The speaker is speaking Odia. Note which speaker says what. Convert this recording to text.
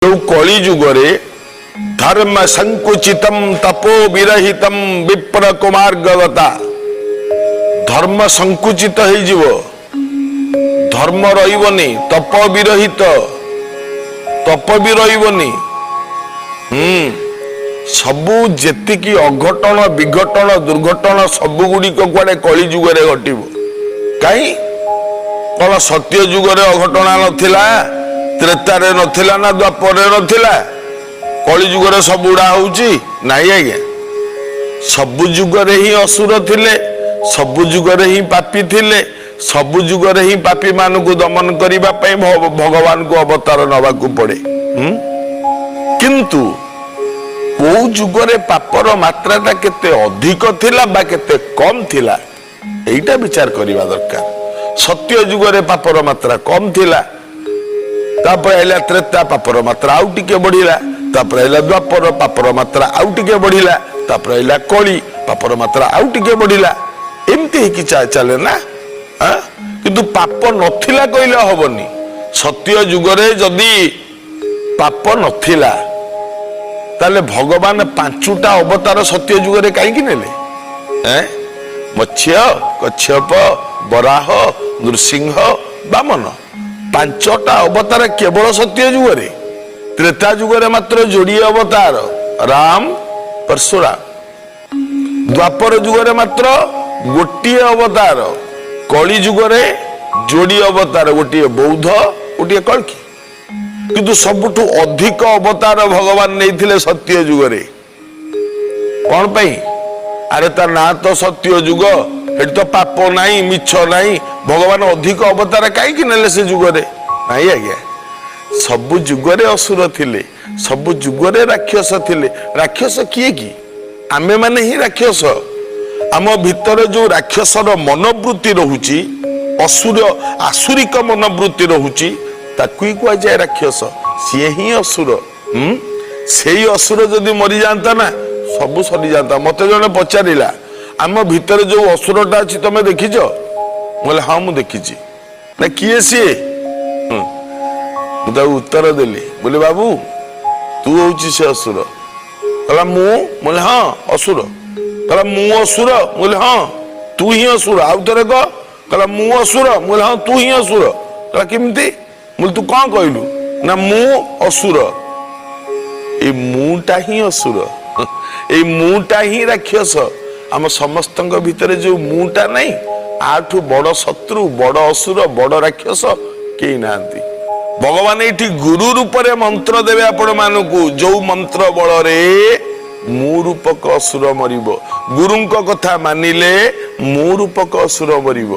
Speaker 1: ଯୋଉ କଳି ଯୁଗରେ ଧର୍ମ ସଂକୁଚିତମ ତପୋ ବିରହିତମ ବିପ୍ର କୁମାର୍ଗଗତା, ଧର୍ମ ସଂକୁଚିତ ହେଇଯିବ, ଧର୍ମ ରହିବନି, ତପ ବିରହିତ, ତପ ବି ରହିବନି। ସବୁ ଯେତିକି ଅଘଟଣ, ବିଘଟଣ, ଦୁର୍ଘଟଣ ସବୁ ଗୁଡ଼ିକ କୁଆଡେ କଳି ଯୁଗରେ ଘଟିବ। କାହିଁ କଣ ସତ୍ୟ ଯୁଗରେ ଅଘଟଣା ନଥିଲା? ତ୍ରେତାରେ ନଥିଲା ନା ଦ୍ୱାପରେ ନଥିଲା? କଳି ଯୁଗରେ ସବୁ ଉଡା ହଉଛି? ନାଇଁ ଆଜ୍ଞା, ସବୁ ଯୁଗରେ ହିଁ ଅସୁର ଥିଲେ, ସବୁ ଯୁଗରେ ହିଁ ପାପୀ ଥିଲେ, ସବୁ ଯୁଗରେ ହିଁ ପାପୀ ମାନଙ୍କୁ ଦମନ କରିବା ପାଇଁ ଭଗବାନଙ୍କୁ ଅବତାର ନେବାକୁ ପଡେ। କିନ୍ତୁ କୋଉ ଯୁଗରେ ପାପର ମାତ୍ରାଟା କେତେ ଅଧିକ ଥିଲା ବା କେତେ କମ ଥିଲା, ଏଇଟା ବିଚାର କରିବା ଦରକାର। ସତ୍ୟ ଯୁଗରେ ପାପର ମାତ୍ରା କମ ଥିଲା। ତାପରେ ହେଲା ତ୍ରେତା, ପାପର ମାତ୍ରା ଆଉ ଟିକେ ବଢିଲା। ତାପରେ ହେଲା ଦ୍ୱାପର, ପାପର ମାତ୍ରା ଆଉ ଟିକେ ବଢିଲା। ତାପରେ ହେଲା କଳି, ପାପର ମାତ୍ରା ଆଉ ଟିକେ ବଢିଲା। ଏମିତି ହେଇକି ଚାଲେ ନା ଆଁ? କିନ୍ତୁ ପାପ ନଥିଲା କହିଲେ ହବନି। ସତ୍ୟ ଯୁଗରେ ଯଦି ପାପ ନଥିଲା, ତାହେଲେ ଭଗବାନ ପାଞ୍ଚଟା ଅବତାର ସତ୍ୟ ଯୁଗରେ କାହିଁକି ନେଲେ? ଏଁ? ମତ୍ସ୍ୟ, କଚ୍ଛପ, ବରାହ, ନୃସିଂହ, ବାମନ, ପାଞ୍ଚଟା ଅବତାର କେବଳ ସତ୍ୟ ଯୁଗରେ। ତ୍ରେତା ଯୁଗରେ ମାତ୍ର ଯୋଡ଼ିଏ ଅବତାର, ରାମ, ପରଶୁରାମ। ଦ୍ୱାପର ଯୁଗରେ ମାତ୍ର ଗୋଟିଏ ଅବତାର। କଳି ଯୁଗରେ ଯୋଡ଼ି ଅବତାର, ଗୋଟିଏ ବୌଦ୍ଧ, ଗୋଟିଏ କଳ୍କୀ। କିନ୍ତୁ ସବୁଠୁ ଅଧିକ ଅବତାର ଭଗବାନ ନେଇଥିଲେ ସତ୍ୟ ଯୁଗରେ। କଣ ପାଇଁ? ଆରେ ତା ନାଁ ତ ସତ୍ୟ ଯୁଗ, ଏଠି ତ ପାପ ନାହିଁ, ମିଛ ନାହିଁ, ଭଗବାନ ଅଧିକ ଅବତାର କାହିଁକି ନେଲେ ସେ ଯୁଗରେ? ନାଇଁ ଆଜ୍ଞା, ସବୁ ଯୁଗରେ ଅସୁର ଥିଲେ, ସବୁ ଯୁଗରେ ରାକ୍ଷସ ଥିଲେ। ରାକ୍ଷସ କିଏ କି? ଆମେ ମାନେ ହିଁ ରାକ୍ଷସ। ଆମ ଭିତରେ ଯୋଉ ରାକ୍ଷସର ମନୋବୃତ୍ତି ରହୁଛି, ଅସୁର ଆସୁରିକ ମନୋବୃତ୍ତି ରହୁଛି, ତାକୁ ହିଁ କୁହାଯାଏ ରାକ୍ଷସ। ସିଏ ହିଁ ଅସୁର। ସେଇ ଅସୁର ଯଦି ମରିଯାଆନ୍ତା ନା, ସବୁ ସରିଯାଆନ୍ତା। ମତେ ଜଣେ ପଚାରିଲା, ଆମ ଭିତରେ ଯୋଉ ଅସୁରଟା ଅଛି ତମେ ଦେଖିଛ? ମୁଁ କହିଲି, ହଁ, ମୁଁ ଦେଖିଛି। ନା, କିଏ ସିଏ? ମୁଁ ତାକୁ ଉତ୍ତର ଦେଲି ବୋଲି, ବାବୁ, ତୁ ହଉଛି ସେ ଅସୁର। କହିଲା, ମୁଁ? ମୁଁ କହିଲି, ହଁ, ଅସୁର। କହିଲା, ମୁଁ ଅସୁର? ମୁଁ କହିଲି, ହଁ, ତୁ ହିଁ ଅସୁର। ଆଉ ଥରେ କହ। କହିଲା, ମୁଁ ଅସୁର? ମୁଁ କହିଲି, ହଁ, ତୁ ହିଁ ଅସୁର। କହିଲା, କେମିତି? ମୁଁ କହିଲି, ତୁ କଣ କହିଲୁ? ନା, ମୁଁ ଅସୁର। ଏଇ ମୁଁଟା ହିଁ ଅସୁର, ଏଇ ମୁଁଟା ହିଁ ରାକ୍ଷସ। ଆମ ସମସ୍ତଙ୍କ ଭିତରେ ଯୋଉ ମୁଁଟା ନାହିଁ, ୟାଠୁ ବଡ ଶତ୍ରୁ, ବଡ ଅସୁର, ବଡ ରାକ୍ଷସ କେହି ନାହାନ୍ତି। ଭଗବାନ ଏଇଠି ଗୁରୁ ରୂପରେ ମନ୍ତ୍ର ଦେବେ ଆପଣ ମାନଙ୍କୁ, ଯୋଉ ମନ୍ତ୍ର ବଳରେ ମୁଁ ରୂପକ ଅସୁର ମରିବ। ଗୁରୁଙ୍କ କଥା ମାନିଲେ ମୁଁ ରୂପକ ଅସୁର ମରିବ।